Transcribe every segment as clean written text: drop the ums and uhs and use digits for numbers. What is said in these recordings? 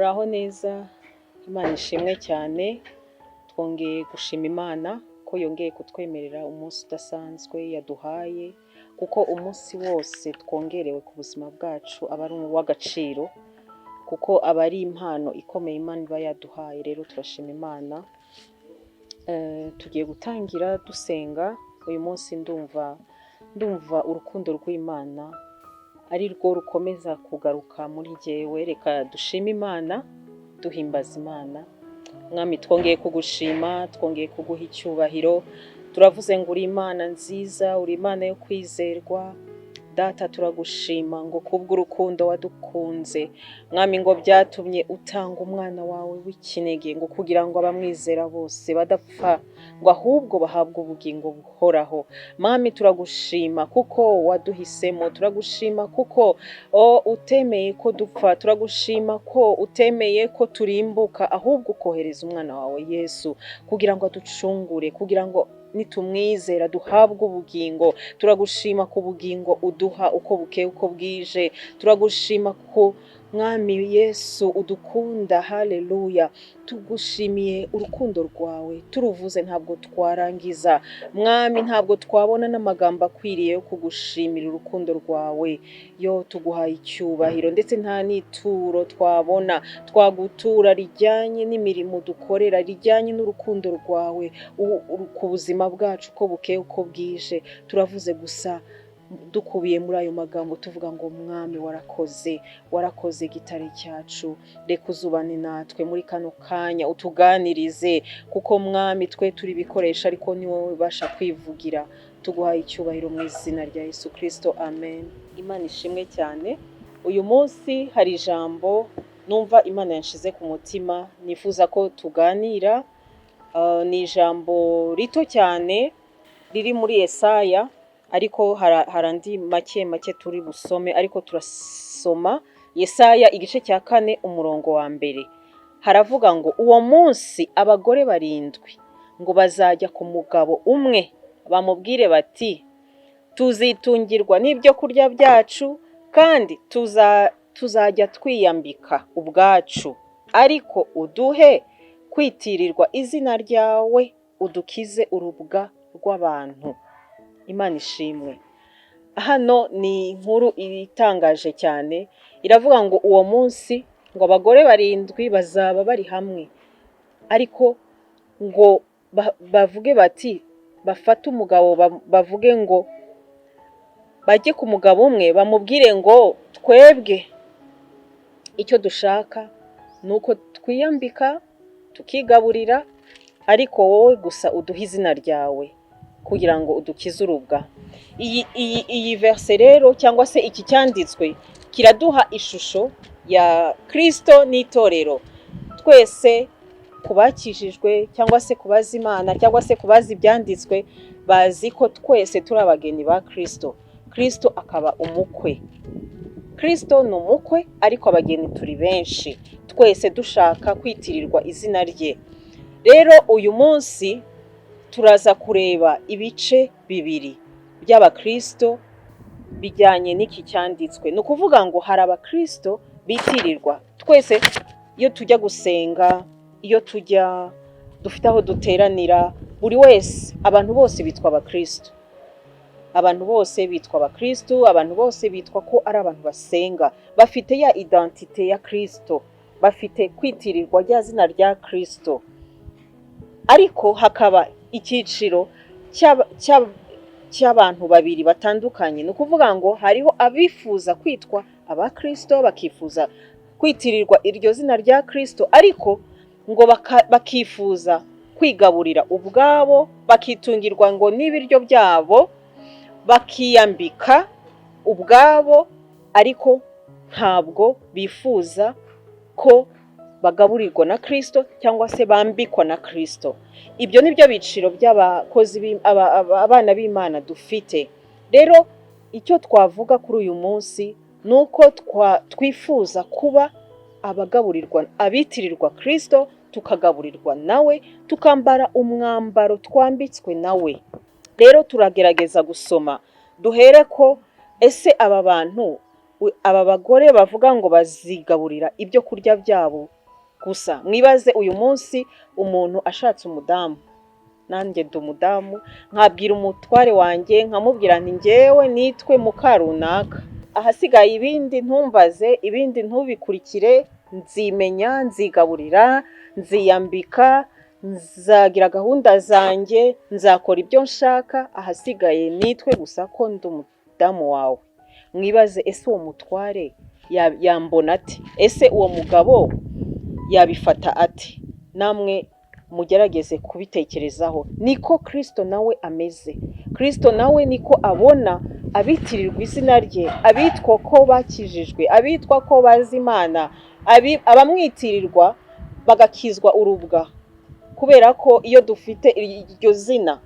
Muraho neza, Imana ishimwe cyane, twongeye gushima Imana ko yongeye kutwemerera umunsi udasanzwe yaduhaye, kuko umunsi wose twongerewe ku buzima bwacu aba ari uw'agaciro, kuko aba ari impano ikomeye Imana iba yaduhaye. Rero turashima Imana. Tugiye gutangira dusenga. Uyu munsi ndumva urukundo rw'Imana ari rwo rukomeza kugaruka muri jyewe. Reka dushime Imana, duhimbaza Imana. Mwami, twongeye kugushima, twongeye kuguha icyubahiro. Turavuze ngo uri Imana nziza, uri Imana yo kwizerwa. Data, turagushima ngo kubw'urukundo wadukunze, Mwami, ngo byatumye utanga umwana wawe w'ikinege, ngo kugira ngo abamwizera bose badapfa, ngo ahubwo bahabwe ubugingo buhoraho. Mwami, turagushima kuko waduhisemo, turagushima kuko utemeye ko dupfa, turagushima ko utemeye ko turimbuka, ahubwo ukohereza umwana wawe Yesu kugira ngo aducungure, kugira ngo nitumwizera duhabwe ubugingo. Turagushima ku bugingo uduha uko bukeye, uko bwije. Turagushima ku Mwami Yesu udukunda. Haleluya! Tugushimiye urukundo rwawe, turuvuze ntabwo twarangiza. Mwami, ntabwo twabona n'amagambo akwiriye yo kugushimira urukundo rwawe. Yo, tuguhaye icyubahiro, ndetse nta n'ituro twabona twagutura rijyanye n'imirimo dukorera, rijyanye n'urukundo rwawe ku buzima bwacu uko bukeye, uko bwije. Turavuze gusa dukubiye muri ayo magambo, tuvuga ngo: "Mwami, warakoze, warakoze, gitare cyacu." Reka uzubane natwe muri kano kanya, utuganirize, kuko Mwami, twe turi ibikoresho, ariko ni wowe ubasha kwivugira. Tuguhaye icyubahiro mu izina rya Yesu Kirisito, amen. Imana ishimwe cyane. Uyu munsi hari ijambo numva Imana yanshize ku mutima, nifuza ko tuganira. Ni ijambo rito cyane riri muri Yesaya, ariko hari andi make make turi busome, ariko turasoma Yesaya igice cya 4, umurongo wa 1. Haravuga ngo: "Uwo munsi abagore barindwi ngo bazajya ku mugabo umwe, bamubwire bati: 'Tuzitungirwa n'ibyo kurya byacu, kandi tuzajya twiyambika ubwacu, ariko uduhe kwitirirwa izina ryawe, udukize urubwa rw'abantu.'" Imana ishimwe. Hano ni inkuru itangaje cyane. Iravuga ngo uwo munsi ngo abagore barindwi bazaba bari hamwe, ariko ngo bavuge bati, bafate umugabo, bavuge ngo bajye ku mugabo umwe, bamubwire ngo: "Twebwe icyo dushaka ni uko twiyambika, tukigaburira, ariko wowe gusa uduhe izina ryawe kugira ngo udukize urubwa." Iyi verse rero, cyangwa se iki cyanditswe, kiraduha ishusho ya Kirisito n'itorero. Twese ku bakijijwe, cyangwa se ku bazi Imana, cyangwa se ku bazi ibyanditswe, bazi ko twese turi abageni ba Kirisito, Kirisito akaba umukwe. Kirisito ni umukwe, ariko abageni turi benshi, twese dushaka kwitirirwa izina rye. Rero uyu munsi turaza kureba ibice bibiri by'abakirisito bijyanye n'iki cyanditswe. Ni ukuvuga ngo hari abakirisito bitirirwa. Twese iyo tujya gusenga, iyo tujya dufite aho duteranira, buri wese, abantu bose bitwa abakristo, abantu bose bitwa abakristo, abantu bose bitwa ko ari abantu basenga, bafite ya identité ya Kristo, bafite kwitirirwa rya zina rya Kristo. Ariko hakaba icyiciro cy'abantu babiri batandukanye. Ni ukuvuga ngo hariho abifuza kwitwa abakristo, bakifuza kwitirirwa iryo zina rya Kristo, ariko ngo bakifuza kwigaburira ubwabo, bakitungirwa ngo n'ibiryo byabo, bakiyambika ubwabo, ariko ntabwo bifuza ko bagaburirwa na Kristo cyangwa se bambikwa na Kristo. Ibyo ni byo biciro by'abakozi, abana b'Imana dufite. Rero icyo twavuga kuri uyu munsi ni uko twifuza kuba abagaburirwa, abitirirwa Kristo, tukagaburirwa nawe, tukambara umwambaro twambitswe nawe. Rero turagerageza gusoma, duhere ko ese aba bantu, aba bagore bavuga ngo bazigaburira ibyo kurya byabo. Gusa mwibaze uyu munsi umuntu ashatse umudamu, nanjye ndi umudamu, nkabwira umutware wanjye, nkamubwira nti ngewe nitwe muka runaka, ahasigaye ibindi ntumbaze, ibindi ntubikurikire, nzimenya, nzigaburira, nziyambika, nzagira gahunda zanjye, nzakora ibyo nshaka, ahasigaye nitwe gusa ko ndi umudamu wawe. Mwibaze, ese uwo mutware yambona ate? Ese uwo mugabo yabifata ate? Namwe mugerageze kubitekerezaho. Niko Kirisito nawe ameze. Kirisito nawe niko abona abitirirwa izina rye, abitwa ko bakijijwe, abitwa ko bazi Imana, abamwitirirwa bagakizwa urubwa. Kubera ko iyo dufite iryo zina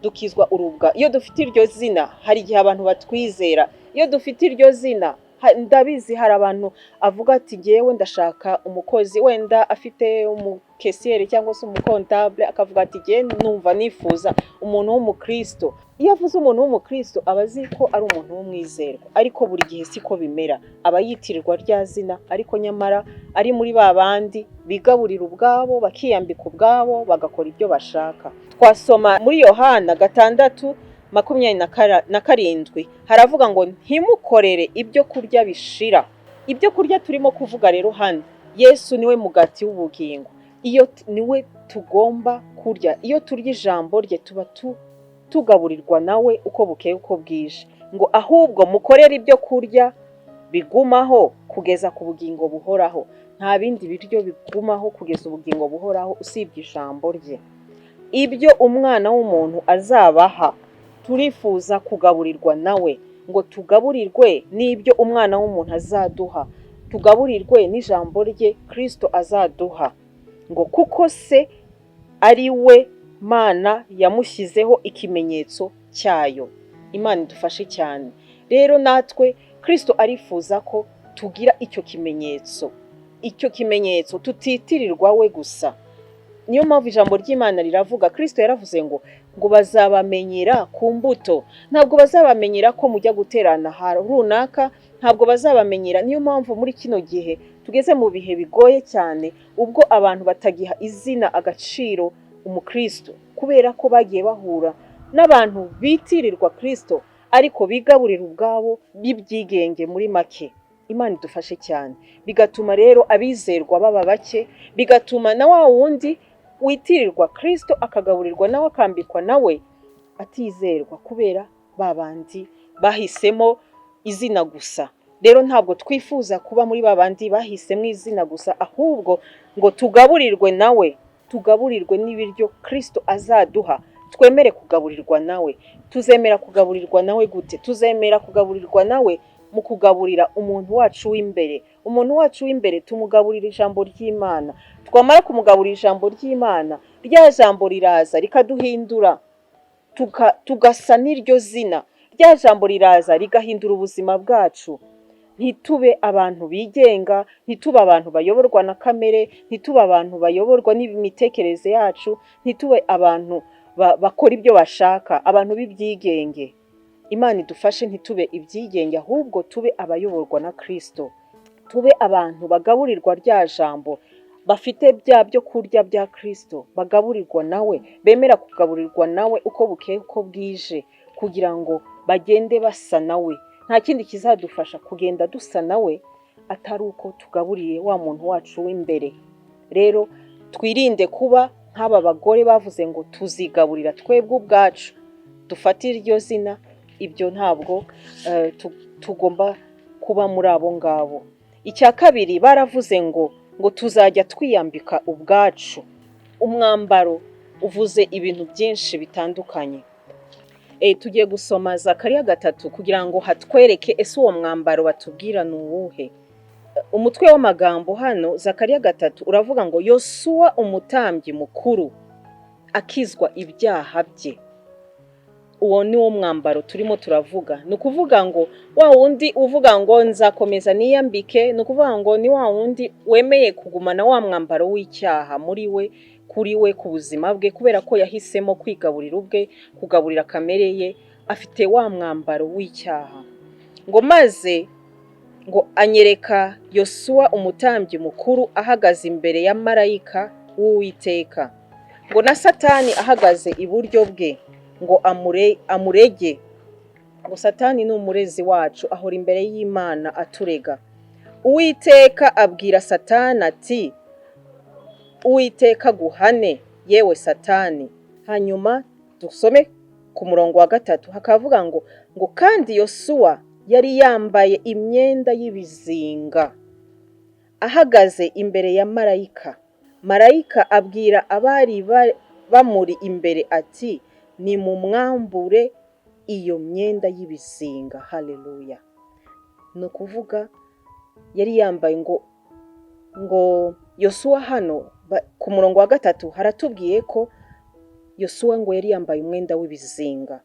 dukizwa urubwa, iyo dufite iryo zina hari igihe abantu batwizera, iyo dufite iryo zina, ndabizi hari abantu avuga ati ngewe ndashaka umukozi, wenda afite umukesiyeri cyangwa se umukontabule, akavuga ati ngewe numva nifuza umuntu w'umukristo. Iyo avuze umuntu w'umukristo aba azi ko ari umuntu w'umwizerwa, ariko buri gihe siko bimera. Aba yitirirwa rya zina, ariko nyamara ari muri ba bandi bigaburira ubwabo, bakiyambika ubwabo, bagakora ibyo bashaka. Twasoma muri Yohana 6:27, haravuga ngo ntimukorere ibyo kurya bishira. Ibyo kurya turimo kuvuga rero hano, Yesu niwe mugati w'ubugingo, iyo niwe tugomba kurya. Iyo turya ijambo rye tuba tugaburirwa nawe uko bukeye uko bwije. Ngo ahubwo mukorere ibyo kurya bigumaho kugeza ku bugingo buhoraho. Nta bindi biryo bigumaho kugeza ubugingo buhoraho usibye ijambo rye. Ibyo umwana w'umuntu azabaha, turifuza kugaburirwa nawe, ngo tugaburirwe n'ibyo umwana w'umuntu azaduha, tugaburirwe n'ijambo rye Kirisito azaduha. Ngo kuko se ari we Mana yamushyizeho ikimenyetso cyayo. Imana idufashe cyane. Rero natwe Kirisito arifuza ko tugira icyo kimenyetso, icyo kimenyetso tutitirirwa we gusa. Niyo mpamvu ijambo ry'Imana riravuga, Kirisito yaravuze ngo bazabamenyera ku mbuto. Ntabwo bazabamenyera ko mujya guterana ahantu runaka, ntabwo bazabamenyera. Niyo mpamvu muri kino gihe tugeze mu bihe bigoye cyane, ubwo abantu batagiha izina agaciro umukristo, kubera ko bagiye bahura n'abantu bitirirwa Kirisito ariko bigaburira ubwabo b'ibyigenge muri make. Imana idufashe cyane. Bigatuma rero abizerwa baba bake, bigatuma na wa wundi witirirwa Kirisito akagaburirwa nawe akambikwa nawe atizerwa, kubera ba bandi bahisemo izina gusa. Rero ntabwo twifuza kuba muri ba bandi bahisemo izina gusa, ahubwo ngo tugaburirwe nawe, tugaburirwe n'ibiryo Kirisito azaduha, twemere kugaburirwa nawe. Tuzemera kugaburirwa nawe gute? Tuzemera kugaburirwa nawe mu kugaburira umuntu wacu w'imbere. Umuntu wacu w'imbere tumugaburira ijambo ry'Imana. Twamara kumugaburira ijambo ry'Imana, rya jambo riraza rikaduhindura, tugasa n'iryo zina. Rya jambo riraza rigahindura ubuzima bwacu, ntitube abantu bigenga, ntitube abantu bayoborwa na kamere, ntitube abantu bayoborwa n'imitekerereze yacu, ntitube abantu bakora ibyo bashaka, abantu b'ibyigenge. Imana idufashe ntitube ibyigenge, ahubwo tube abayoborwa na Kirisito, tube abantu bagaburirwa rya jambo, bafite bya byo kurya bya Kirisito, bagaburirwa nawe, bemera kugaburirwa nawe uko bukeye uko bwije, kugira ngo bagende basa nawe. Nta kindi kizadufasha kugenda dusa nawe atari uko tugaburiye wa muntu wacu w'imbere. Rero twirinde kuba nk'aba bagore bavuze ngo tuzigaburira twebwe ubwacu, dufate iryo zina. Ibyo ntabwo tugomba kuba muri abo ngabo. Icya kabiri, baravuze ngo tuzajya twiyambika ubwacu. Umwambaro uvuze ibintu byinshi bitandukanye. Tugiye gusoma Zakariya 3 kugira ngo hatwereke ese uwo mwambaro batubwira ni uwuhe. Umutwe w'amagambo hano, Zakariya 3, uravuga ngo Yosuwa umutambyi mukuru akizwa ibyaha bye. Uwo ni wo mwambaro turimo turavuga. Ni ukuvuga ngo wa wundi uvuga ngo nzakomeza niyambike, ni ukuvuga ngo ni wa wundi wemeye kugumana wa mwambaro w'icyaha muri we, kuri we, ku buzima bwe, kubera ko yahisemo kwigaburira ubwe, kugaburira kamere ye, afite wa mwambaro w'icyaha. Ngo maze Ngo anyereka Yosuwa umutambyi mukuru ahagaze imbere ya marayika w'Uwiteka, ngo na Satani ahagaze iburyo bwe ngo amurege. Ngo Satani ni umurezi wacu, ahora imbere y'Imana aturega. Uwiteka abwira Satani ati: "Uwiteka aguhane, yewe Satani." Hanyuma dusome ku murongo wa 3, hakavuga ngo kandi Yosuwa yari yambaye imyenda y'ibizinga ahagaze imbere ya marayika. Marayika abwira abari bamuri imbere ati: "Nimumwambure iyo myenda y'ibizinga." Haleluya! Ni ukuvuga yari yambaye ngo Yosuwa hano ku murongo wa 3 haratubwiye ko Yosuwa ngo yari yambaye umwenda w'ibizinga,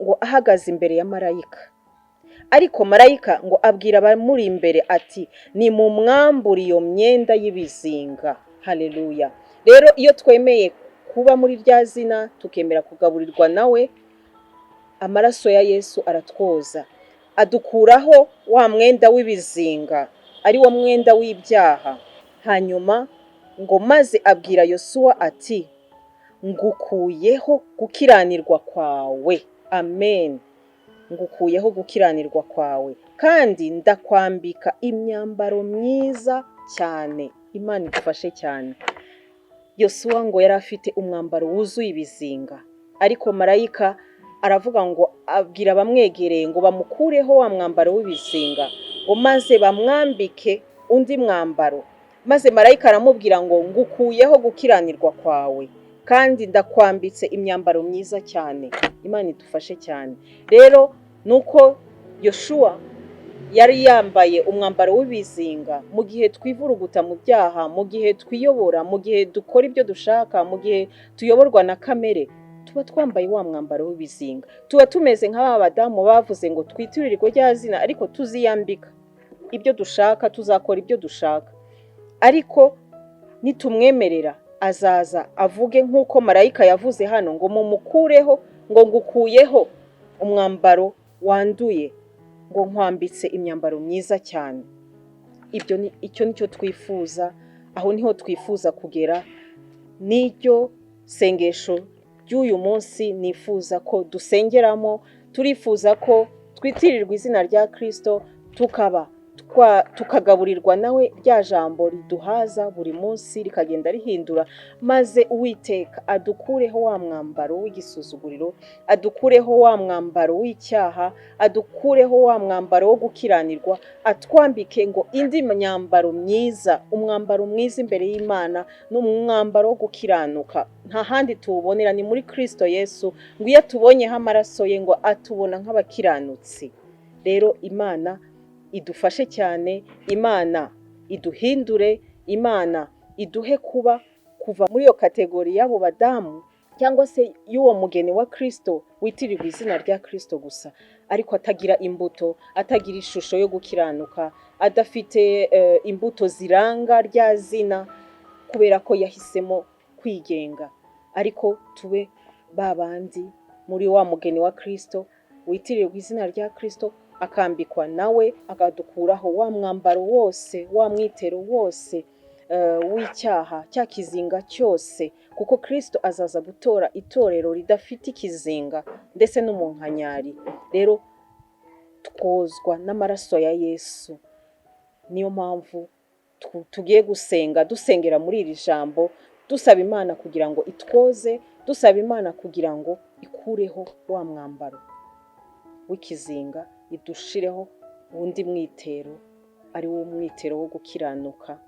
ngo ahagaze imbere ya marayika. Ariko marayika ngo abwira abamuri imbere ati: "Nimumwambure iyo myenda y'ibizinga." Haleluya! Rero iyo twemeye kuba muri rya zina, tukemera kugaburirwa nawe, amaraso ya Yesu aratwoza, adukuraho wa mwenda w'ibizinga, ari wo mwenda w'ibyaha. Hanyuma ngo maze abwira Yosuwa ati: "Ngukuyeho gukiranirwa kwawe." Amen. "Ngukuyeho gukiranirwa kwawe, kandi ndakwambika imyambaro myiza cyane." Imana idufashe cyane. Yosuwa ngo yari afite umwambaro wuzuye ibizinga, ariko marayika aravuga ngo abwira abamwegereye ngo bamukureho wa mwambaro w'ibizinga, ngo maze bamwambike undi mwambaro. Maze marayika aramubwira ngo: "Ngukuyeho gukiranirwa kwawe, kandi ndakwambitse imyambaro myiza cyane." Imana idufashe cyane. Rero ni uko Yoshuwa yari yambaye umwambaro w'ibizinga. Mu gihe twivuruguta mu byaha, mu gihe twiyobora, mu gihe dukora ibyo dushaka, mu gihe tuyoborwa na kamere, tuba twambaye wa mwambaro w'ibizinga. Tuba tumeze nka ba badamu bavuze ngo twitirirwe rya zina, ariko tuziyambika ibyo dushaka, tuzakora ibyo dushaka. Ariko nitumwemerera, azaza avuge nk'uko marayika yavuze hano ngo mumukureho, ngo ngukuyeho umwambaro wanduye, ngo nkwambitse imyambaro myiza cyane. Ibyo ni icyo nicyo twifuza, aho niho twifuza kugera. N'iryo sengesho ry'uyu munsi nifuza ko dusengeramo. Turifuza ko twitirirwa izina rya Kirisito, tukaba tukagaburirwa nawe rya jambo riduhaza buri munsi, rikagenda rihindura, maze Uwiteka adukureho wa mwambaro w'igisuzuguriro, adukureho wa mwambaro w'icyaha, adukureho wa mwambaro wo gukiranirwa, atwambike ngo indi myambaro myiza. Umwambaro mwiza imbere y'Imana ni umwambaro wo gukiranuka. Nta handi tuwubonera, ni muri Kirisito Yesu. Ngo iyo tubonyeho amaraso ye, ngo atubona nk'abakiranutsi. Rero Imana idufashe cyane, Imana iduhindure, Imana iduhe kuba kuva muri iyo catégorie y'abo badamu cyangwa se y'uwo mugeni wa Kirisito witirirwa izina rya Kirisito gusa, ariko atagira imbuto, atagira ishusho yo gukiranuka, adafite imbuto ziranga rya zina, kubera ko yahisemo kwigenga. Ariko tube ba bandi muri wa mugeni wa Kirisito witirirwa izina rya Kirisito, akambikwa nawe, akadukuraho wa mwambaro wose, wa mwitero wose w'icyaha, cya kizinga cyose, kuko Kirisito azaza gutora itorero ridafite ikizinga ndetse n'umunkanyari. Rero twozwa n'amaraso ya Yesu. Niyo mpamvu tugiye gusenga, dusengera muri iri jambo, dusaba Imana kugira ngo itwoze, dusaba Imana kugira ngo ikureho wa mwambaro w'ikizinga, idushireho undi mwitero, ari wo mwitero wo gukiranuka.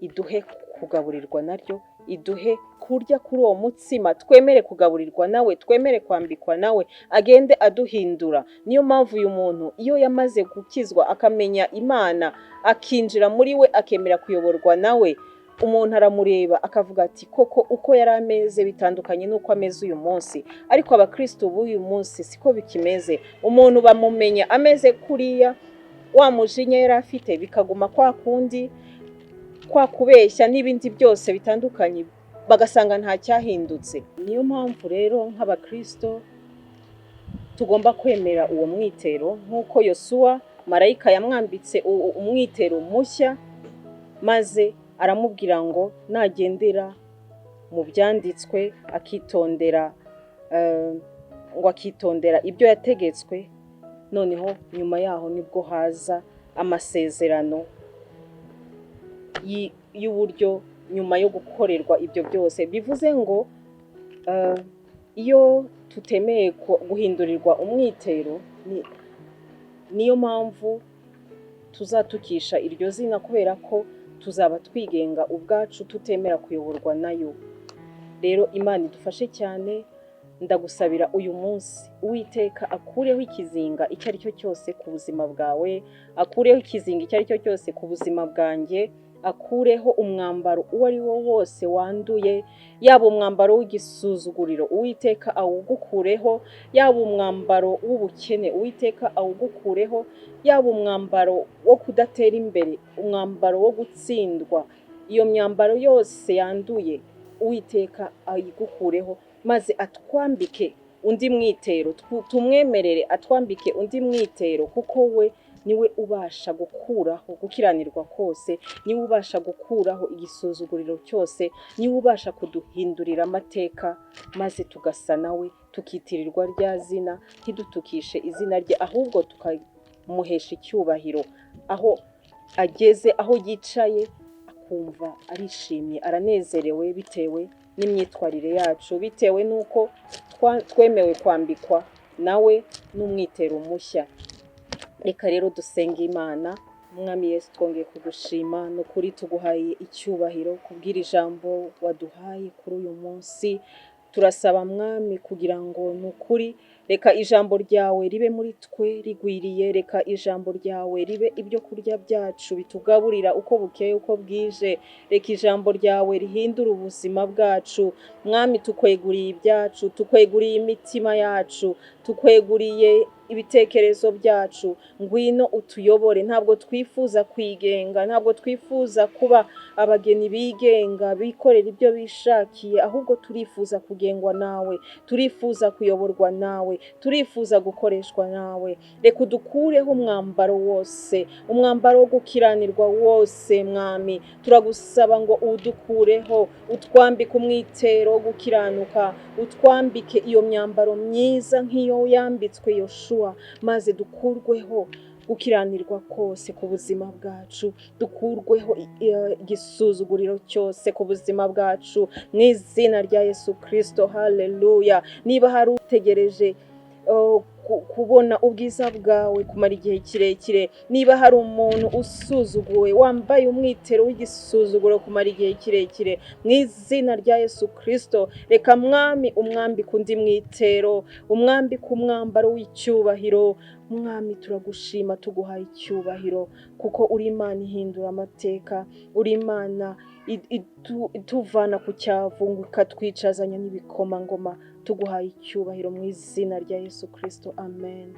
Iduhe kugaburirwa naryo, iduhe kurya kuri uwo mutsima, twemere kugaburirwa nawe, twemere kwambikwa nawe, agende aduhindura. Niyo mpamvu uyu muntu iyo yamaze gukizwa, akamenya Imana, akinjira muri we, akemera kuyoborwa nawe, umuntu aramureba akavuga ati: "Koko uko yari ameze bitandukanye n'uko ameze uyu munsi." Ariko abakristo b'uyu munsi siko bikimeze. Umuntu bamumenya ameze kuriya, wa mujinya yari afite bikaguma kwa kundi, kwa kubeshya n'ibindi byose bitandukanye, bagasanga nta cyahindutse. Niyo mpamvu rero nk'abakristo tugomba kwemera uwo mwitero nk'uko Yosuwa Marayika yamwambitse umwitero mushya, maze aramubwira ngo nagendera mu byanditswe, akitondera, ngo akitondera ibyo yategetswe, noneho nyuma yaho nibwo haza amasezerano y'uburyo nyuma yo gukorerwa ibyo byose. Bivuze ngo iyo tutemeye guhindurirwa umwitero, niyo mpamvu tuzatukisha iryo zina, kubera ko tuzaba twigenga ubwacu, tutemera kuyoborwa nayo. Rero Imana idufashe cyane. Ndagusabira uyu munsi, Uwiteka akureho ikizinga icyo ari cyo cyose ku buzima bwawe, akureho ikizinga icyo ari cyo cyose ku buzima bwanjye, akureho umwambaro uwo ari wo wose wanduye, yaba umwambaro w'igisuzuguriro, Uwiteka awugukureho, yaba umwambaro w'ubukene, Uwiteka awugukureho, yaba umwambaro wo kudatera imbere, umwambaro wo gutsindwa, iyo myambaro yose yanduye, Uwiteka ayigukureho, maze atwambike undi mwitero. Tumwemerere atwambike undi mwitero, kuko we niwe ubasha gukuraho gukiranirwa kose, niwe ubasha gukuraho igisuzuguriro cyose, niwe ubasha kuduhindurira amateka, maze tugasa nawe, tukitirirwa rya zina, ntidutukishe izina rye, ahubwo tukamuhesha icyubahiro aho ageze, aho yicaye akumva arishimye, aranezerewe, bitewe n'imyitwarire yacu, bitewe n'uko twemewe kwambikwa nawe n'umwitero mushya. Reka rero dusenge Imana. Mwami Yesu, twongeye kugushima. Ni ukuri tuguhaye icyubahiro kubwira ijambo waduhaye kuri uyu munsi. Turasaba, Mwami, kugira ngo ni ukuri reka ijambo ryawe ribe muri twe rigwiriye, reka ijambo ryawe ribe ibyo kurya byacu bitugaburira uko bukeye, uko bwije. Reka ijambo ryawe rihindure ubuzima bwacu. Mwami, tukweguriye ibyacu, tukweguriye imitima yacu, tukweguriye ibitekerezo byacu. Ngwino utuyobore. Ntabwo twifuza kwigenga, ntabwo twifuza kuba abageni bigenga, bikorera ibyo bishakiye, ahubwo turifuza kugengwa nawe, turifuza kuyoborwa nawe, turifuza gukoreshwa nawe. Reka udukureho umwambaro wose, umwambaro wo gukiranirwa wose. Mwami, turagusaba ngo uwudukureho, utwambike umwitero wo gukiranuka, utwambike iyo myambaro myiza nk'iyo yambitswe Yoshuwa, maze dukurweho gukiranirwa kose ku buzima bwacu, dukurweho igisuzuguriro cyose ku buzima bwacu, mu izina rya Yesu Kirisito. Haleluya! Niba hari utegereje, oh, kubona ubwiza bwawe kumara igihe kirekire, niba hari umuntu usuzuguwe, wambaye umwitero w'igisuzuguro kumara igihe kirekire, mu izina rya Yesu Kirisito, reka, Mwami, umwambike undi mwitero, umwambike umwambaro w'icyubahiro. Mwami, turagushima, tuguhaye icyubahiro, kuko uri Imana ihindura amateka, uri Imana ituvana ku cyavu ngo ikatwicazanya n'ibikomangoma. Tuguhaye icyubahiro mu izina rya Yesu Kirisito, amen.